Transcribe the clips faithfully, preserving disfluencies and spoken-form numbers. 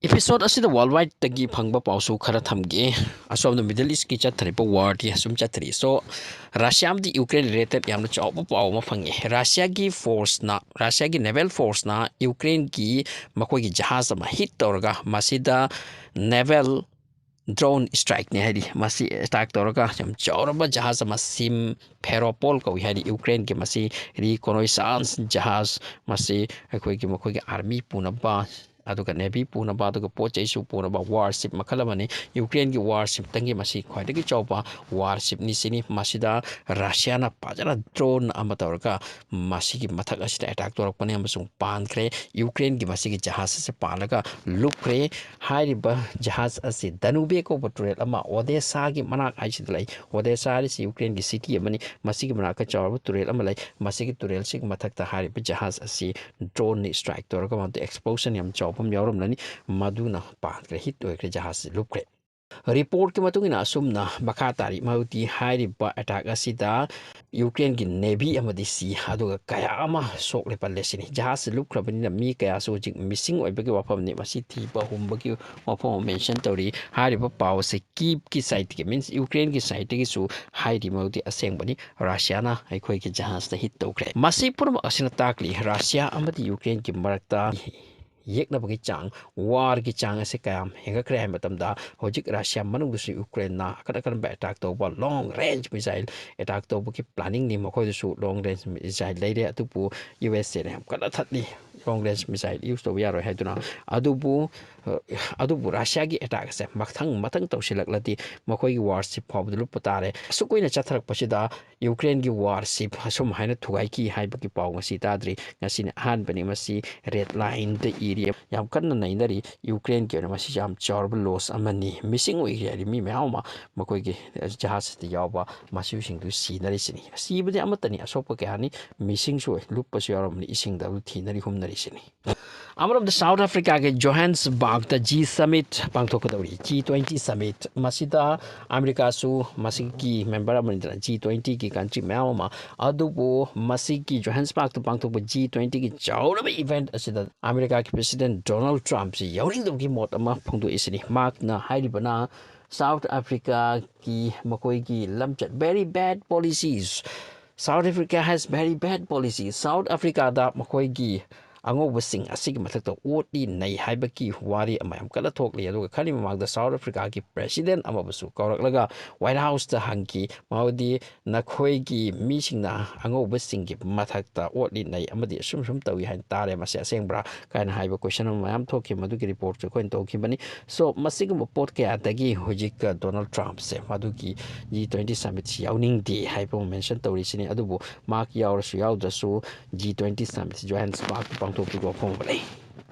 Episode ꯑꯁꯤꯗ worldwide ꯇꯒꯤ ꯐꯪꯕ ꯄꯥꯎꯁꯨ ꯈꯔ ꯊꯝꯒꯦ꯫ ꯑꯁꯣꯝꯗ Middle East ꯀꯤ ꯆꯠꯊꯔꯤꯕ war ꯗꯤ ꯑꯁꯨꯝ ꯆꯠꯊꯔꯤ꯫ So, Russia ꯑꯃꯗꯤ Ukraine related ꯌꯥꯝꯅ ꯆꯥꯎꯕ ꯄꯥꯎ ꯑꯃ ꯐꯪꯉꯦ꯫ Russia ꯒꯤ force ꯅ, Russia ꯒꯤ naval force ꯅ Ukraine ꯒꯤ ꯃꯈꯣꯏꯒꯤ ꯖꯍꯥꯖ ꯑꯃ hit ꯇꯧꯔꯒ ꯃꯁꯤꯗ naval drone strike ꯅꯤ ꯍꯥꯏꯔꯤ꯫ ꯃꯁꯤ attack ꯇꯧꯔꯒ ꯌꯥꯝ ꯆꯥꯎꯔꯕ ꯖꯍꯥꯖ ꯑꯃ Simferopol ꯀꯧꯏ ꯍꯥꯏꯔꯤ꯫ Ukraine ꯒꯤ ꯃꯁꯤ reconnaissance ꯖꯍꯥꯖ, ꯃꯁꯤ ꯑꯩꯈꯣꯏꯒꯤ ꯃꯈꯣꯏꯒꯤ army ꯄꯨꯅꯕ, ꯑꯗꯨꯒ navy ꯄꯨꯅꯕ, ꯑꯗꯨꯒ ꯄꯣꯠ ꯆꯩꯁꯨ ꯄꯨꯅꯕ warship ꯃꯈꯜ ꯑꯃꯅꯤ꯫ Ukraine ꯒꯤ warship ꯇꯪꯒꯤ ꯃꯁꯤ ꯈ꯭ꯋꯥꯏꯗꯒꯤ ꯆꯥꯎꯕ warship ꯅꯤ ꯁꯤꯅꯤ꯫ ꯃꯁꯤꯗ Russia ꯅ ꯐꯖꯅ drone ꯑꯃ ꯇꯧꯔꯒ ꯃꯁꯤꯒꯤ ꯃꯊꯛ ꯑꯁꯤꯗ attack ꯇꯧꯔꯛꯄꯅꯤ ꯑꯃꯁꯨꯡ ꯄꯥꯟꯈ꯭ꯔꯦ꯫ Ukraine ꯒꯤ ꯃꯁꯤꯒꯤ ꯖꯍꯥꯖ ꯑꯁꯤ ꯄꯥꯜꯂꯒ ꯂꯨꯞꯈ꯭ꯔꯦ꯫ ꯍꯥꯏꯔꯤꯕ ꯖꯍꯥꯖ ꯑꯁꯤ Danube ꯀꯧꯕ ꯇꯨꯔꯦꯜ ꯑꯃ Odessa ꯒꯤ ꯃꯅꯥꯛ ꯍꯥꯏꯁꯤꯗ ꯂꯩ꯫ Odessa ꯍꯥꯏꯔꯤꯁꯤ Ukraine ꯒꯤ city ꯑꯃꯅꯤ꯫ ꯃꯁꯤꯒꯤ ꯃꯅꯥꯛꯇ ꯆꯥꯎꯔꯕ ꯇꯨꯔꯦꯜ ꯑꯃ ꯂꯩ꯫ ꯃꯁꯤꯒꯤ ꯇꯨꯔꯦꯜꯁꯤꯒꯤ ꯃꯊꯛꯇ ꯍꯥꯏꯔꯤꯕ ꯖꯍꯥꯖ ꯑꯁꯤ drone ꯅ strike ꯇꯧꯔꯒ ꯃꯗꯨ explosion ꯌꯥꯝ ꯆꯥꯎꯕ ꯑꯃ ꯌꯥꯎꯔꯝꯂꯅꯤ꯫ ꯃꯗꯨꯅ ꯄꯥꯟꯈ꯭ꯔꯦ, hit ꯑꯣꯏꯈ꯭ꯔꯦ, ꯖꯍꯥꯖꯁꯤ ꯂꯨꯞꯈ꯭ꯔꯦ꯫ Report ꯀꯤ ꯃꯇꯨꯡ ꯏꯟꯅ ꯑꯁꯨꯝꯅ ꯃꯈꯥ ꯇꯥꯔꯤ꯫ ꯃꯗꯨꯗꯤ ꯍꯥꯏꯔꯤꯕ attack ꯑꯁꯤꯗ Ukraine ꯒꯤ navy ꯑꯃꯗꯤ ꯁꯤ, ꯑꯗꯨꯒ ꯀꯌꯥ ꯑꯃ ꯁꯣꯛꯂꯦ ꯄꯜꯂꯦ ꯁꯤꯅꯤ꯫ ꯖꯍꯥꯖ ꯂꯨꯞꯈ꯭ꯔꯕꯅꯤꯅ ꯃꯤ ꯀꯌꯥꯁꯨ ꯍꯧꯖꯤꯛ missing ꯑꯣꯏꯕꯒꯤ ꯋꯥꯐꯝꯅꯤ꯫ ꯃꯁꯤ ꯊꯤꯕ ꯍꯨꯝꯕꯒꯤ ꯋꯥꯐꯝ ꯑꯃ mention ꯇꯧꯔꯤ꯫ ꯍꯥꯏꯔꯤꯕ ꯄꯥꯎ ꯑꯁꯤ Kyiv ꯀꯤ side ꯇꯒꯤ, means Ukraine ꯒꯤ side ꯇꯒꯤꯁꯨ ꯍꯥꯏꯔꯤ꯫ ꯃꯗꯨꯗꯤ ꯑꯁꯦꯡꯕꯅꯤ꯫ Russia ꯅ ꯑꯩꯈꯣꯏꯒꯤ ꯖꯍꯥꯖꯇ hit ꯇꯧꯈ꯭ꯔꯦ꯫ ꯃꯁꯤ ꯄꯨꯝꯅꯃꯛ ꯑꯁꯤꯅ ꯇꯥꯛꯂꯤ Russia ꯑꯃꯗꯤ Ukraine ꯒꯤ ꯃꯔꯛꯇ ꯌꯦꯛꯅꯕꯒꯤ ꯆꯥꯡ, war ꯒꯤ ꯆꯥꯡ ꯑꯁꯤ ꯀꯌꯥꯝ ꯍꯦꯟꯒꯠꯈ꯭ꯔꯦ ꯍꯥꯏꯕ ꯃꯇꯝꯗ, ꯍꯧꯖꯤꯛ Russia ꯃꯅꯨꯡꯗꯁꯨ Ukraine ꯅ ꯑꯀꯟ ꯑꯀꯟꯕ attack ꯇꯧꯕ, long range missile attack ꯇꯧꯕꯒꯤ planning ꯅꯤ꯫ ꯃꯈꯣꯏꯗꯁꯨ long range missile ꯂꯩꯔꯦ, ꯑꯗꯨꯕꯨ U S A ꯅ ꯌꯥꯝ ꯀꯟꯅ ꯊꯠꯂꯤ, long range missile use ꯇꯧꯕ ꯌꯥꯔꯣꯏ ꯍꯥꯏꯗꯨꯅ꯫ ꯑꯗꯨꯕꯨ, ꯑ, ꯑꯗꯨꯕꯨ Russia ꯒꯤ attack ꯑꯁꯦ ꯃꯊꯪ ꯃꯊꯪ ꯇꯧꯁꯤꯜꯂꯛꯂꯗꯤ ꯃꯈꯣꯏꯒꯤ warship ꯐꯥꯎꯕꯗ ꯂꯨꯞꯄ ꯇꯥꯔꯦ꯫ ꯑꯁꯨꯛ ꯀꯨꯏꯅ ꯆꯠꯊꯔꯛꯄꯁꯤꯗ Ukraine ꯒꯤ warship ꯑꯁꯨꯝ ꯍꯥꯏꯅ ꯊꯨꯒꯥꯏꯈꯤ ꯍꯥꯏꯕꯒꯤ ꯄꯥꯎ ꯉꯁꯤ ꯇꯥꯗ꯭ꯔꯤ꯫ ꯉꯁꯤꯅ ꯑꯍꯥꯟꯕꯅꯤ꯫ ꯃꯁꯤ red line ꯗ ꯏꯔꯤ꯫ ꯌꯥꯝ ꯀꯟꯅ ꯅꯩꯅꯔꯤ꯫ Ukraine ꯒꯤ ꯑꯣꯏꯅ ꯃꯁꯤ ꯌꯥꯝ ꯆꯥꯎꯔꯕ loss ꯑꯃꯅꯤ꯫ Missing ꯑꯣꯏꯈ꯭ꯔꯦ ꯍꯥꯏꯗꯤ ꯃꯤ ꯃꯌꯥꯝ ꯑꯃ ꯃꯈꯣꯏꯒꯤ ꯖꯍꯥꯖꯁꯤꯗ ꯌꯥꯎꯕ ꯃꯁꯤꯁꯤꯡꯗꯨ ꯁꯤꯅꯔꯤꯁꯤꯅꯤ꯫ ꯁꯤꯕꯗꯤ ꯑꯃꯠꯇꯅꯤ, ꯑꯁꯣꯛꯄ ꯀꯌꯥꯅꯤ꯫ Missing ꯁꯨ ꯑꯣꯏ, ꯂꯨꯞꯄꯁꯨ ꯌꯥꯎꯔꯝꯕꯅꯤ꯫ ꯏꯁꯤꯡꯗ ꯑꯗꯨ ꯊꯤꯅꯔꯤ ꯍꯨꯝꯅꯔꯤ꯫ ꯁꯤꯅꯤ꯫ ꯑꯃꯔꯣꯝꯗ ꯁꯥꯎꯠ ꯑꯐ꯭ꯔꯤꯀꯥꯒꯤ ꯖꯣꯍꯥꯟꯁꯕꯔꯒꯇ ꯖꯤ ꯁꯃꯤꯠ ꯄꯥꯡꯊꯣꯛꯀꯗꯧꯔꯤ꯫ ꯖꯤ ꯇ꯭ꯋꯦꯟꯇꯤ ꯁꯃꯤꯠ, ꯃꯁꯤꯗ ꯑꯃꯦꯔꯤꯀꯥꯁꯨ ꯃꯁꯤꯒꯤ ꯃꯦꯝꯕꯔ ꯑꯃꯅꯤꯗꯅ, ꯖꯤ ꯇ꯭ꯋꯦꯟꯇꯤꯒꯤ ꯀꯟꯇ꯭ꯔꯤ ꯃꯌꯥꯝ ꯑꯃ꯫ ꯑꯗꯨꯕꯨ ꯃꯁꯤꯒꯤ ꯖꯣꯍꯥꯟꯁꯕꯔꯒꯇ ꯄꯥꯡꯊꯣꯛꯄ ꯖꯤ ꯇ꯭ꯋꯦꯟꯇꯤꯒꯤ ꯆꯥꯎꯔꯕ ꯏꯚꯦꯟꯠ ꯑꯁꯤꯗ ꯑꯃꯦꯔꯤꯀꯥꯒꯤ ꯄ꯭ꯔꯦꯁꯤꯗꯦꯟꯠ ꯗꯣꯅꯥꯜꯗ ꯇ꯭ꯔꯝꯞꯁꯤ ꯌꯥꯎꯅꯤꯡꯗꯕꯒꯤ ꯃꯣꯠ ꯑꯃ ꯐꯣꯡꯗꯣꯛꯏꯁꯤꯅꯤ꯫ ꯃꯍꯥꯛꯅ ꯍꯥꯏꯔꯤꯕꯅ ꯁꯥꯎꯠ ꯑꯐ꯭ꯔꯤꯀꯥꯒꯤ ꯃꯈꯣꯏꯒꯤ ꯂꯝꯆꯠ, very bad policies, South Africa has very bad policy, south ꯑꯐ꯭ꯔꯤꯀꯥꯗ ꯃꯈꯣꯏꯒꯤ ꯑꯉꯧꯕꯁꯤꯡ ꯑꯁꯤꯒꯤ ꯃꯊꯛꯇ ꯑꯣꯠꯂꯤ ꯅꯩ ꯍꯥꯏꯕꯒꯤ ꯋꯥꯔꯤ ꯑꯃ ꯌꯥꯝ ꯀꯟꯅ ꯊꯣꯛꯂꯤ꯫ ꯑꯗꯨꯒ ꯈꯔꯒꯤ ꯃꯃꯥꯡꯗ ꯁꯥꯎꯠ ꯑꯐ꯭ꯔꯤꯀꯥꯒꯤ ꯄ꯭ꯔꯦꯁꯤꯗꯦꯟꯠ ꯑꯃꯕꯨꯁꯨ ꯀꯧꯔꯛꯂꯒ ꯋꯥꯏꯠ ꯍꯥꯎꯁꯇ ꯍꯪꯈꯤ, ꯃꯗꯨꯗꯤ ꯅꯈꯣꯏꯒꯤ ꯃꯤꯁꯤꯡꯅ ꯑꯉꯧꯕꯁꯤꯡꯒꯤ ꯃꯊꯛꯇ ꯑꯣꯠꯂꯤ ꯅꯩ ꯑꯃꯗꯤ ꯑꯁꯨꯝ ꯁꯨꯝ ꯇꯧꯏ ꯍꯥꯏꯅ ꯇꯥꯔꯦ, ꯃꯁꯤ ꯑꯁꯦꯡꯕ꯭ꯔꯥ ꯀꯥꯏꯅ ꯍꯥꯏꯕ ꯀꯣꯏꯁꯟ ꯑꯃ ꯃꯌꯥꯝ ꯊꯣꯛꯈꯤ꯫ ꯃꯗꯨꯒꯤ ꯔꯤꯄꯣꯔꯠꯁꯨ ꯑꯩꯈꯣꯏꯅ ꯇꯧꯈꯤꯕꯅꯤ꯫ ꯁꯣ ꯃꯁꯤꯒꯨꯝꯕ ꯄꯣꯠ ꯀꯌꯥꯗꯒꯤ ꯍꯧꯖꯤꯛ ꯗꯣꯅꯥꯜꯗ ꯇ꯭ꯔꯝꯞꯁꯦ ꯃꯗꯨꯒꯤ ꯖꯤ ꯇ꯭ꯋꯦꯟꯇꯤ ꯁꯃꯤꯠꯁꯤ ꯌꯥꯎꯅꯤꯡꯗꯦ ꯍꯥꯏꯕ ꯑꯃ ꯃꯦꯟꯁꯟ ꯇꯧꯔꯤꯁꯤꯅꯤ꯫ ꯑꯗꯨꯕꯨ ꯃꯍꯥꯛ ꯌꯥꯎꯔꯁꯨ ꯌꯥꯎꯗ꯭ꯔꯁꯨ ꯖꯤ ꯇ꯭ꯋꯦꯟꯇꯤ ꯁꯃꯤꯠ ꯖꯣꯍꯥꯟꯁꯕꯔꯒꯇ ꯄꯥꯡꯊꯣꯛꯄꯒꯤ ꯋꯥꯐꯝ ꯑꯃ ꯂꯩ꯫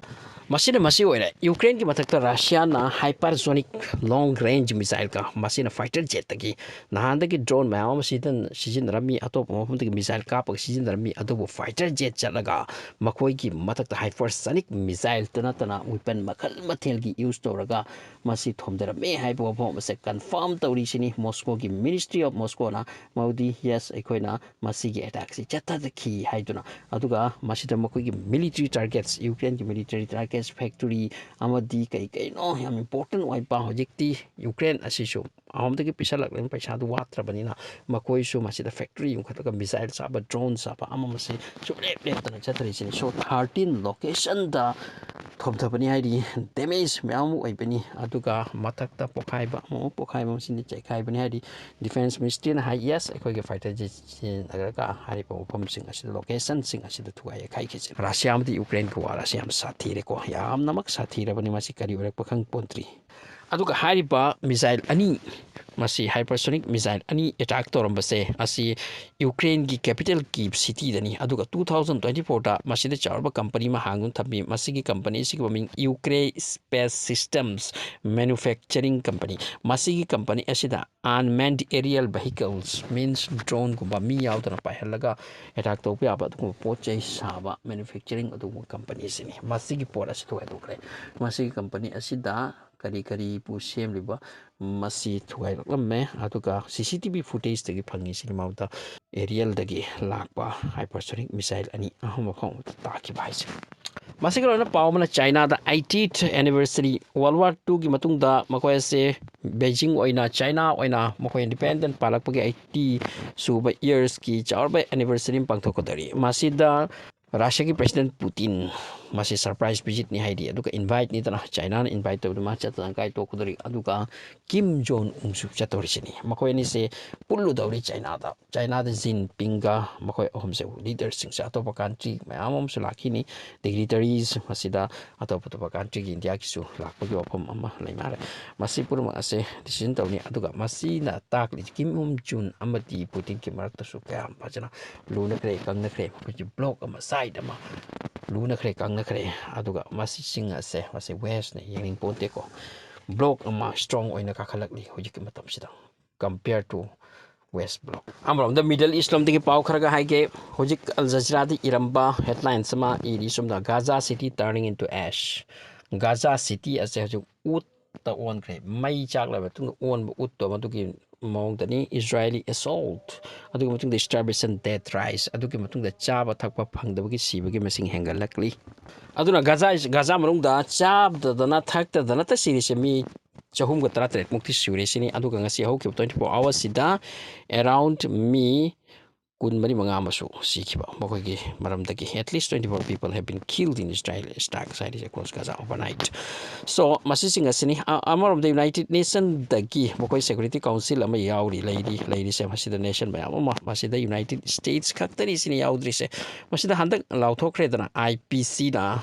ꯃꯁꯤꯅ ꯃꯁꯤ ꯑꯣꯏꯔꯦ꯫ ꯌꯨꯀ꯭ꯔꯦꯟꯒꯤ ꯃꯊꯛꯇ ꯔꯁꯤꯌꯥꯅ ꯍꯥꯏꯄꯔꯁꯣꯅꯤꯛ ꯂꯣꯡ ꯔꯦꯟꯖ ꯃꯤꯁꯥꯏꯜꯒ, ꯃꯁꯤꯅ ꯐꯥꯏꯇꯔ ꯖꯦꯠꯇꯒꯤ ꯅꯍꯥꯟꯗꯒꯤ ꯗ꯭ꯔꯣꯟ ꯃꯌꯥꯝ ꯑꯃ ꯁꯤꯖꯤꯟ-, ꯁꯤꯖꯤꯟꯅꯔꯝꯃꯤ, ꯑꯇꯣꯞꯄ ꯃꯐꯝꯗꯒꯤ ꯃꯤꯁꯥꯏꯜ ꯀꯥꯞꯄꯒ ꯁꯤꯖꯤꯟꯅꯔꯝꯃꯤ, ꯑꯗꯨꯕꯨ ꯐꯥꯏꯇꯔ ꯖꯦꯠ ꯆꯠꯂꯒ ꯃꯈꯣꯏꯒꯤ ꯃꯊꯛꯇ ꯍꯥꯏꯄꯔꯁꯣꯅꯤꯛ ꯃꯤꯁꯥꯏꯜꯇ ꯅꯠꯇꯅ ꯋꯤꯄꯟ ꯃꯈꯜ ꯃꯊꯦꯜꯒꯤ ꯌꯨꯁ ꯇꯧꯔꯒ ꯃꯁꯤ ꯊꯣꯝꯊꯔꯝꯃꯦ ꯍꯥꯏꯕ ꯋꯥꯐꯝ ꯑꯁꯦ ꯀꯟꯐꯥꯔꯝ ꯇꯧꯔꯤꯁꯤꯅꯤ꯫ ꯃꯣꯁꯀꯣꯒꯤ ꯃꯤꯅꯤꯁꯇ꯭ꯔꯤ ꯑꯣꯐ ꯃꯣꯁꯀꯣꯅ ꯃꯗꯨꯗꯤ, ꯌꯦꯁ, ꯑꯩꯈꯣꯏꯅ ꯃꯁꯤꯒꯤ ꯑꯦꯇꯦꯛꯁꯤ ꯆꯠꯊꯖꯈꯤ ꯍꯥꯏꯗꯨꯅ꯫ ꯑꯗꯨꯒ ꯃꯁꯤꯗ ꯃꯈꯣꯏꯒꯤ ꯃꯤꯂꯤꯇꯔꯤ ꯇꯥꯔꯒꯦꯠꯁ, ꯌꯨꯀ꯭ꯔꯦꯟꯒꯤ ꯃꯤꯂꯤꯇꯔꯤ ꯇꯥꯔꯒꯦꯠꯁ, ꯐꯦꯛꯇꯣꯔꯤ ꯑꯃꯗꯤ ꯀꯩ ꯀꯩꯅꯣ ꯌꯥꯝ ꯏꯝꯄꯣꯔꯇꯦꯟ ꯑꯣꯏꯕ, ꯍꯧꯖꯤꯛꯇꯤ ꯌꯨꯀ꯭ꯔꯦꯟ ꯑꯁꯤꯁꯨ ꯑꯍꯣꯝꯗꯒꯤ ꯄꯤꯁꯜꯂꯛꯂꯕꯅꯤꯅ ꯄꯩꯁꯥꯗꯨ ꯋꯥꯠꯇ꯭ꯔꯕꯅꯤꯅ ꯃꯈꯣꯏꯁꯨ ꯃꯁꯤꯗ ꯐꯦꯛꯇꯣꯔꯤ ꯌꯨꯡꯈꯠꯂꯒ ꯃꯤꯁꯥꯏꯜ ꯆꯥꯕ, ꯗ꯭ꯔꯣꯟ ꯆꯥꯕ ꯑꯃ ꯑꯃꯁꯤ ꯁꯨꯡꯂꯦꯞ ꯂꯦꯞꯇꯅ ꯆꯠꯊꯔꯤꯁꯤꯅꯤ꯫ ꯁꯣ ꯊꯥꯔꯇꯤꯟ ꯂꯣꯀꯦꯁꯟꯗ ꯊꯣꯝꯊꯕꯅꯤ ꯍꯥꯏꯔꯤ, ꯗꯦꯃꯦꯖ ꯃꯌꯥꯝ ꯑꯃ ꯑꯣꯏꯕꯅꯤ꯫ ꯑꯗꯨꯒ ꯃꯊꯛꯇ ꯄꯣꯈꯥꯏꯕ, ꯑꯃꯨꯛ ꯄꯣꯈꯥꯏꯕ ꯑꯃꯁꯤꯅ ꯆꯩꯈꯥꯏꯕꯅꯤ ꯍꯥꯏꯔꯤ꯫ ꯗꯤꯐꯦꯟꯁ ꯃꯤꯅꯤꯁꯇ꯭ꯔꯤꯅ ꯍꯥꯏ, ꯌꯦꯁ, ꯑꯩꯈꯣꯏꯒꯤ ꯐꯥꯏꯇꯔ ꯖꯦꯠ ꯁꯤꯖꯤꯟꯅꯔꯒ ꯍꯥꯏꯔꯤꯕ ꯃꯐꯝꯁꯤꯡ ꯑꯁꯤꯗ, ꯂꯣꯀꯦꯁꯟꯁꯤꯡ ꯑꯁꯤꯗ ꯊꯨꯒꯥꯏ ꯌꯩꯈꯥꯏꯈꯤꯁꯦ꯫ ꯔꯁꯤꯌꯥ ꯑꯃꯗꯤ ꯌꯨꯀ꯭ꯔꯦꯟꯒꯤ ꯋꯥꯔ ꯑꯁꯤ ꯌꯥꯝ ꯁꯥꯊꯤꯔꯦꯀꯣ, ꯌꯥꯝꯅꯃꯛ ꯁꯥꯊꯤꯔꯕꯅꯤ꯫ ꯃꯁꯤ ꯀꯔꯤ ꯑꯣꯏꯔꯛꯄ ꯈꯪ ꯄꯣꯟꯇ꯭ꯔꯤ꯫ ꯑꯗꯨꯒ ꯍꯥꯏꯔꯤꯕ missile ꯑꯅꯤ, ꯃꯁꯤ hypersonic missile ꯑꯅꯤ attack ꯇꯧꯔꯝꯕꯁꯦ ꯑꯁꯤ ꯌꯨꯀ꯭ꯔꯦꯟꯒꯤ capital Kyiv cityꯗꯅꯤ꯫ ꯑꯗꯨꯒ two thousand twenty fourꯗ ꯃꯁꯤꯗ ꯆꯥꯎꯔꯕ company ꯑꯃ ꯍꯥꯡꯗꯨꯅ ꯊꯝꯃꯤ꯫ ꯃꯁꯤꯒꯤ company ꯑꯁꯤꯒꯤ ꯃꯃꯤꯡ Ukraine Space Systems Manufacturing Company꯫ ꯃꯁꯤꯒꯤ company ꯑꯁꯤꯗ unmanned aerial vehicles, means droneꯒꯨꯝꯕ ꯃꯤ ꯌꯥꯎꯗꯅ ꯄꯥꯏꯍꯜꯂꯒ attack ꯇꯧꯕ ꯌꯥꯕ ꯑꯗꯨꯒꯨꯝꯕ ꯄꯣꯠ ꯆꯩ ꯁꯥꯕ, manufacturing ꯑꯗꯨꯒꯨꯝꯕ companyꯁꯤꯅꯤ꯫ ꯃꯁꯤꯒꯤ ꯄꯣꯠ ꯑꯁꯤ ꯊꯨꯒꯥꯏꯗꯣꯛꯈ꯭ꯔꯦ꯫ ꯃꯁꯤꯒꯤ company ꯑꯁꯤꯗ ꯀꯔꯤ ꯀꯔꯤꯕꯨ ꯁꯦꯝꯂꯤꯕ ꯃꯁꯤ ꯊꯨꯒꯥꯏꯔꯛꯂꯝꯃꯦ꯫ ꯑꯗꯨꯒ CCTV footageꯇꯒꯤ ꯐꯪꯉꯤꯁꯤꯒꯤ ꯃꯥꯎꯗ aerialꯗꯒꯤ ꯂꯥꯛꯄ hypersonic missile ꯑꯅꯤ ꯑꯍꯨꯝ ꯃꯐꯝ ꯑꯃꯗ ꯇꯥꯈꯤꯕ ꯍꯥꯏꯁꯦ꯫ ꯃꯁꯤꯒ ꯂꯣꯏꯅꯅ ꯄꯥꯎ ꯑꯃꯅ Chinaꯗ eightieth anniversary, World War twoꯒꯤ ꯃꯇꯨꯡꯗ ꯃꯈꯣꯏ ꯑꯁꯦ Beijing ꯑꯣꯏꯅ, China ꯑꯣꯏꯅ ꯃꯈꯣꯏ independent ꯄꯥꯜꯂꯛꯄꯒꯤ eighty ꯁꯨꯕ yearsꯀꯤ ꯆꯥꯎꯔꯕ anniversary ꯑꯃ ꯄꯥꯡꯊꯣꯛꯀꯗꯧꯔꯤ꯫ ꯃꯁꯤꯗ Russiaꯒꯤ president Putin ꯃꯁꯤ surprise visitꯅꯤ ꯍꯥꯏꯔꯤ꯫ ꯑꯗꯨꯒ inviteꯅꯤꯗꯅ, Chinaꯅ invite ꯇꯧꯕꯗ ꯃꯥ ꯆꯠꯇꯅ ꯀꯥꯏ ꯇꯣꯛꯀꯗꯧꯔꯤ꯫ ꯑꯗꯨꯒ Kim Jong Unꯁꯨ ꯆꯠꯇꯧꯔꯤꯁꯤꯅꯤ꯫ ꯃꯈꯣꯏ ꯑꯅꯤꯁꯦ ꯄꯨꯜꯂꯨꯗꯧꯔꯤ Chinaꯗ꯫ Chinaꯗ Xi Jinpingꯒ ꯃꯈꯣꯏ ꯑꯍꯨꯝꯁꯦ leaderꯁꯤꯡꯁꯦ, ꯑꯇꯣꯞꯄ country ꯃꯌꯥꯝ ꯑꯃꯁꯨ ꯂꯥꯛꯈꯤꯅꯤ꯫ Dignitaries ꯃꯁꯤꯗ ꯑꯇꯣꯞ ꯑꯇꯣꯞꯄ countryꯒꯤ, Indiaꯒꯤꯁꯨ ꯂꯥꯛꯄꯒꯤ ꯋꯥꯐꯝ ꯑꯃ ꯂꯩ ꯃꯥꯜꯂꯦ꯫ ꯃꯁꯤ ꯄꯨꯝꯅꯃꯛ ꯑꯁꯦ decision ꯇꯧꯅꯤ꯫ ꯑꯗꯨꯒ ꯃꯁꯤꯅ ꯇꯥꯛꯂꯤꯁꯤ Kim Jong Un ꯑꯃꯗꯤ Putinꯒꯤ ꯃꯔꯛꯇꯁꯨ ꯀꯌꯥꯝ ꯐꯖꯅ ꯂꯨꯅꯈ꯭ꯔꯦ, ꯀꯪꯅꯈ꯭ꯔꯦ꯫ ꯃꯈꯣꯏꯁꯦ bloc ꯑꯃ, side ꯑꯃ ꯂꯨꯅꯈ꯭ꯔꯦ, ꯀꯪꯅꯈ꯭ꯔꯦ꯫ ꯑꯗꯨꯒ ꯃꯁꯤꯁꯤꯡ ꯑꯁꯦ, ꯃꯁꯤ Westꯅ ꯌꯦꯡꯅꯤꯡ ꯄꯣꯟꯇꯦꯀꯣ꯫ Bloc ꯑꯃ strong ꯑꯣꯏꯅ ꯀꯥꯈꯠꯂꯛꯂꯤ ꯍꯧꯖꯤꯛꯀꯤ ꯃꯇꯝꯁꯤꯗ, compare to West bloc꯫ ꯑꯃꯔꯣꯝꯗ Middle East ꯂꯣꯝꯗꯒꯤ ꯄꯥꯎ ꯈꯔꯒ ꯍꯥꯏꯒꯦ꯫ ꯍꯧꯖꯤꯛ Al Jazeeraꯗ ꯏꯔꯝꯕ headlines ꯑꯃ ꯏꯔꯤ ꯁꯣꯝꯗ, "Gaza city turning into ash"꯫ Gaza city ꯑꯁꯦ ꯍꯧꯖꯤꯛ ꯎꯠꯇ ꯑꯣꯟꯈ꯭ꯔꯦ꯫ ꯃꯩ ꯆꯥꯛꯂꯕ ꯃꯇꯨꯡꯗ ꯑꯣꯟꯕ ꯎꯠꯇꯣ, ꯃꯗꯨꯒꯤ ꯃꯑꯣꯡꯗꯅꯤ꯫ "Israeli assault", ꯑꯗꯨꯒꯤ ꯃꯇꯨꯡꯗ starvation death rise, ꯑꯗꯨꯒꯤ ꯃꯇꯨꯡꯗ ꯆꯥꯕ ꯊꯛꯄ ꯐꯪꯗꯕꯒꯤ ꯁꯤꯕꯒꯤ ꯃꯁꯤꯡ ꯍꯦꯟꯒꯠꯂꯛꯂꯤ꯫ ꯑꯗꯨꯅ ꯒꯥꯖꯥ, ꯒꯥꯖꯥ ꯃꯅꯨꯡꯗ ꯆꯥꯗꯗꯅ ꯊꯛꯇꯗꯅꯇ ꯁꯤꯔꯤꯁꯦ ꯃꯤ ꯆꯍꯨꯝꯒ ꯇꯔꯥꯇꯔꯦꯠ ꯃꯨꯛꯇꯤ ꯁꯨꯔꯦ ꯁꯤꯅꯤ꯫ ꯑꯗꯨꯒ ꯉꯁꯤ ꯍꯧꯈꯤꯕ twenty four hoursꯁꯤꯗ around ꯃꯤ ꯀꯨꯟꯃꯔꯤ ꯃꯉꯥ ꯑꯃꯁꯨ ꯁꯤꯈꯤꯕ, ꯃꯈꯣꯏꯒꯤ ꯃꯔꯝꯗꯒꯤ at least twenty four people have been killed in Israel strikes ꯍꯥꯏꯔꯤꯁꯦ across Gaza overnight꯫ So, ꯃꯁꯤꯁꯤꯡ ꯑꯁꯤꯅꯤ꯫ ꯑ-, ꯑꯃꯔꯣꯝꯗ United Nationꯗꯒꯤ ꯃꯈꯣꯏ Security Council ꯑꯃ ꯌꯥꯎꯔꯤ, ꯂꯩꯔꯤ, ꯂꯩꯔꯤꯁꯦ꯫ ꯃꯁꯤꯗ nation ꯃꯌꯥꯝ ꯑꯃ, ꯃꯁꯤꯗ United States ꯈꯛꯇꯅꯤ ꯁꯤꯅ ꯌꯥꯎꯗ꯭ꯔꯤꯁꯦ꯫ ꯃꯁꯤꯗ ꯍꯟꯗꯛ ꯂꯥꯎꯊꯣꯛꯈ꯭ꯔꯦꯗꯅ, IPCꯅ,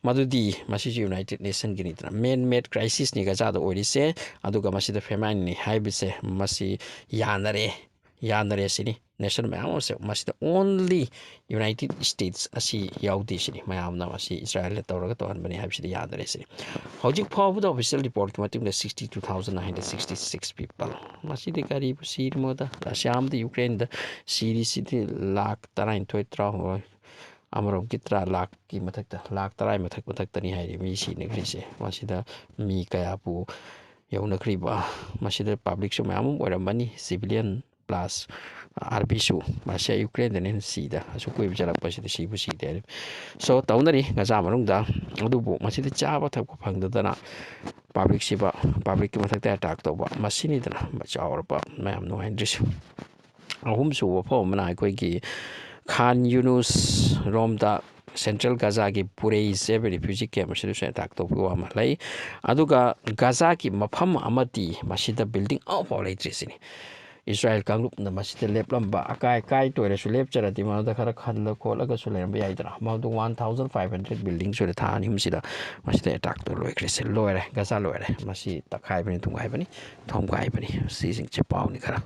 ꯃꯗꯨꯗꯤ ꯃꯁꯤꯁꯨ United Nationꯒꯤꯅꯤꯗꯅ꯫ Man-made crisisꯅꯤ ꯒꯖꯥꯗ ꯑꯣꯏꯔꯤꯁꯦ, ꯑꯗꯨꯒ ꯃꯁꯤꯗ famineꯅꯤ ꯍꯥꯏꯕꯁꯦ ꯃꯁꯤ ꯌꯥꯅꯔꯦ, ꯌꯥꯅꯔꯦ ꯁꯤꯅꯤ꯫ Nation ꯃꯌꯥꯝ ꯑꯃꯁꯦ ꯃꯁꯤꯗ only United States ꯑꯁꯤ ꯌꯥꯎꯗꯦ ꯁꯤꯅꯤ꯫ ꯃꯌꯥꯝꯅ ꯃꯁꯤ ꯏꯁꯔꯥꯌꯦꯜꯅ ꯇꯧꯔꯒ ꯇꯧꯍꯟꯕꯅꯤ ꯍꯥꯏꯕꯁꯤꯗ ꯌꯥꯅꯔꯦ ꯁꯤꯅꯤ꯫ ꯍꯧꯖꯤꯛ ꯐꯥꯎꯕꯗ official reportꯀꯤ ꯃꯇꯨꯡꯗ sixty two thousand nine hundred sixty six people, ꯃꯁꯤꯗꯤ ꯀꯔꯤꯕꯨ ꯁꯤꯔꯤꯃꯣꯗ? ꯔꯁꯤꯌꯥ ꯑꯃꯗꯤ ꯌꯨꯀ꯭ꯔꯦꯟꯗ ꯁꯤꯔꯤꯁꯤꯗꯤ ꯂꯥꯈ ꯇꯔꯥꯅꯤꯊꯣꯏ, ꯇꯔꯥꯍꯨꯝꯗꯣꯏ, ꯑꯃꯔꯣꯝꯒꯤ ꯇꯔꯥ ꯂꯥꯈꯀꯤ ꯃꯊꯛꯇ, ꯂꯥꯈ ꯇꯔꯥꯒꯤ ꯃꯊꯛ, ꯃꯊꯛꯇꯅꯤ ꯍꯥꯏꯔꯤ ꯃꯤ ꯁꯤꯅꯈ꯭ꯔꯤꯁꯦ꯫ ꯃꯁꯤꯗ ꯃꯤ ꯀꯌꯥꯕꯨ ꯌꯧꯅꯈ꯭ꯔꯤꯕ? ꯃꯁꯤꯗ publicꯁꯨ ꯃꯌꯥꯝ ꯑꯃ ꯑꯣꯏꯔꯝꯃꯅꯤ, civilian plus armyꯁꯨ꯫ ꯃꯁꯤ ꯌꯨꯀ꯭ꯔꯦꯟꯗꯅ ꯍꯦꯟꯅ ꯁꯤꯗ, ꯑꯁꯨꯛ ꯀꯨꯏꯕ ꯆꯠꯂꯛꯄꯁꯤꯗ ꯁꯤꯕꯨ ꯁꯤꯗꯦ ꯍꯥꯏꯔꯤꯕ꯫ So, ꯇꯧꯅꯔꯤ ꯒꯖꯥ ꯃꯅꯨꯡꯗ, ꯑꯗꯨꯕꯨ ꯃꯁꯤꯗ ꯆꯥꯕ ꯊꯛꯄ ꯐꯪꯗꯗꯅ publicꯁꯤꯕ, publicꯀꯤ ꯃꯊꯛꯇ attack ꯇꯧꯕ, ꯃꯁꯤꯅꯤꯗꯅ ꯆꯥꯎꯔꯕ ꯃꯌꯥꯝ ꯅꯨꯡꯉꯥꯏꯅꯗ꯭ꯔꯤꯁꯦ꯫ ꯑꯍꯨꯝꯁꯨꯕ ꯃꯐꯝ ꯑꯃꯅ ꯑꯩꯈꯣꯏꯒꯤ ꯈꯥꯟ ꯌꯨꯅꯨꯁ ꯔꯣꯝꯗ, Central ꯒꯖꯥꯒꯤ ꯕꯨꯔꯦꯏꯁ ꯍꯥꯏꯕ refugee camp ꯑꯁꯤꯗꯁꯨ attack ꯇꯧꯕꯒꯤ ꯋꯥ ꯑꯃ ꯂꯩ꯫ ꯑꯗꯨꯒ ꯒꯖꯥꯒꯤ ꯃꯐꯝ ꯑꯃꯗꯤ ꯃꯁꯤꯗ building ꯑꯃꯐꯥꯎ ꯂꯩꯇ꯭ꯔꯤ ꯁꯤꯅꯤ꯫ ꯏꯁꯔꯥꯌꯦꯜ ꯀꯥꯡꯂꯨꯞꯅ ꯃꯁꯤꯗ ꯂꯦꯞꯂꯝꯕ ꯑꯀꯥꯏ ꯑꯀꯥꯏ ꯇꯣꯏꯔꯁꯨ ꯂꯦꯞꯆꯔꯗꯤ ꯃꯗꯨꯗ ꯈꯔ ꯈꯜꯂ ꯈꯣꯠꯂꯒꯁꯨ ꯂꯩꯔꯝꯕ ꯌꯥꯏꯗꯅ꯫ ꯃꯗꯨ one thousand five hundred building ꯁꯨꯔꯦ, ꯊꯥ ꯑꯅꯤ ꯑꯍꯨꯝꯁꯤꯗ ꯃꯁꯤꯗ attack ꯇꯧ ꯂꯣꯏꯈ꯭ꯔꯦ꯫ ꯁꯤ ꯂꯣꯏꯔꯦ, ꯒꯖꯥ ꯂꯣꯏꯔꯦ꯫ ꯃꯁꯤ ꯇꯛꯈꯥꯏꯕꯅꯤ, ꯊꯨꯒꯥꯏꯕꯅꯤ, ꯊꯣꯝꯒꯥꯏꯕꯅꯤ꯫ ꯁꯤꯁꯤꯡꯁꯦ ꯄꯥꯎꯅꯤ ꯈꯔ꯫